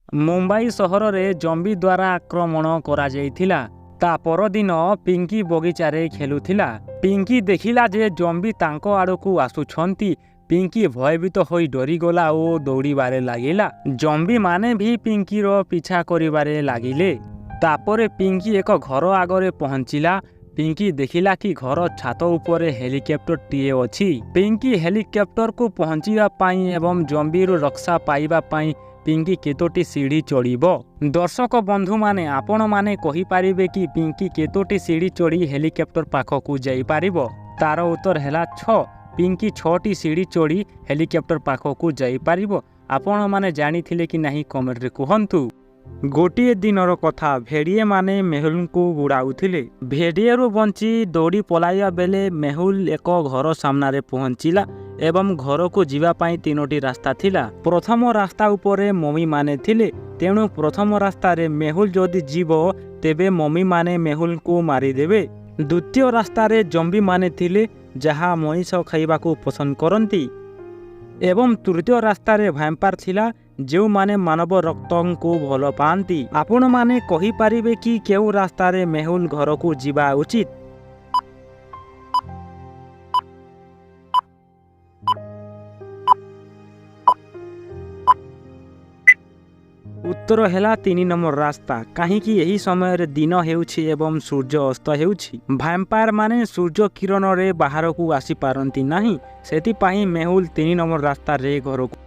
ମୁମ୍ବାଇ ସହରରେ ଜମ୍ବି ଦ୍ୱାରା ଆକ୍ରମଣ କରାଯାଇଥିଲା। ତା ପରଦିନ ପିଙ୍କି ବଗିଚାରେ ଖେଳୁଥିଲା। ପିଙ୍କି ଦେଖିଲା ଯେ ଜମ୍ବି ତାଙ୍କ ଆଡ଼କୁ ଆସୁଛନ୍ତି। ପିଙ୍କି ଭୟଭୀତ ହୋଇ ଡରିଗଲା ଓ ଦୌଡ଼ିବାରେ ଲାଗିଲା। ଜମ୍ବିମାନେ ବି ପିଙ୍କିର ପିଛା କରିବାରେ ଲାଗିଲେ। ତାପରେ ପିଙ୍କି ଏକ ଘର ଆଗରେ ପହଞ୍ଚିଲା। ପିଙ୍କି ଦେଖିଲା କି ଘର ଛାତ ଉପରେ ହେଲିକପ୍ଟରଟିଏ ଅଛି। ପିଙ୍କି ହେଲିକପ୍ଟରକୁ ପହଞ୍ଚିବା ପାଇଁ ଏବଂ ଜମ୍ବିରୁ ରକ୍ଷା ପାଇବା ପାଇଁ ପିଙ୍କି କେତୋଟି ସିଢ଼ି ଚଢ଼ିବ? ଦର୍ଶକ ବନ୍ଧୁମାନେ, ଆପଣମାନେ କହିପାରିବେ କି ପିଙ୍କି କେତୋଟି ସିଢ଼ି ଚଢ଼ି ହେଲିକପ୍ଟର ପାଖକୁ ଯାଇପାରିବ? ତାର ଉତ୍ତର ହେଲା 6। ପିଙ୍କି 6ଟି ସିଢ଼ି ଚଢ଼ି ହେଲିକପ୍ଟର ପାଖକୁ ଯାଇପାରିବ। ଆପଣମାନେ ଜାଣିଥିଲେ କି ନାହିଁ, କମେଣ୍ଟରେ କୁହନ୍ତୁ। ଗୋଟିଏ ଦିନର କଥା, ଭେଡ଼ିଏମାନେ ମେହୁଲଙ୍କୁ ଗୋଡ଼ାଉଥିଲେ। ଭେଡ଼ିଏରୁ ବଞ୍ଚି ଦୌଡ଼ି ପଳାଇବା ବେଳେ ମେହୁଲ ଏକ ଘର ସାମ୍ନାରେ ପହଞ୍ଚିଲା ଏବଂ ଘରକୁ ଯିବା ପାଇଁ ତିନୋଟି ରାସ୍ତା ଥିଲା। ପ୍ରଥମ ରାସ୍ତା ଉପରେ ମମିମାନେ ଥିଲେ, ତେଣୁ ପ୍ରଥମ ରାସ୍ତାରେ ମେହୁଲ ଯଦି ଯିବ ତେବେ ମମିମାନେ ମେହୁଲଙ୍କୁ ମାରିଦେବେ। ଦ୍ୱିତୀୟ ରାସ୍ତାରେ ଜମ୍ବିମାନେ ଥିଲେ, ଯାହା ମଣିଷ ଖାଇବାକୁ ପସନ୍ଦ କରନ୍ତି, ଏବଂ ତୃତୀୟ ରାସ୍ତାରେ ଭ୍ୟାମ୍ପାୟାର ଥିଲା, ଯେଉଁମାନେ ମାନବ ରକ୍ତଙ୍କୁ ଭଲ ପାଆନ୍ତି। ଆପଣମାନେ କହିପାରିବେ କି କେଉଁ ରାସ୍ତାରେ ମେହୁଲ ଘରକୁ ଯିବା ଉଚିତ? ଉତ୍ତର ହେଲା 3 ନମ୍ବର ରାସ୍ତା, କାହିଁକି ଏହି ସମୟରେ ଦିନ ହେଉଛି ଏବଂ ସୂର୍ଯ୍ୟ ଅସ୍ତ ହେଉଛି। ଭ୍ୟାମ୍ପାୟାର ମାନେ ସୂର୍ଯ୍ୟ କିରଣରେ ବାହାରକୁ ଆସିପାରନ୍ତି ନାହିଁ। ସେଥିପାଇଁ ମେହୁଲ 3 ନମ୍ବର ରାସ୍ତାରେ ଘରକୁ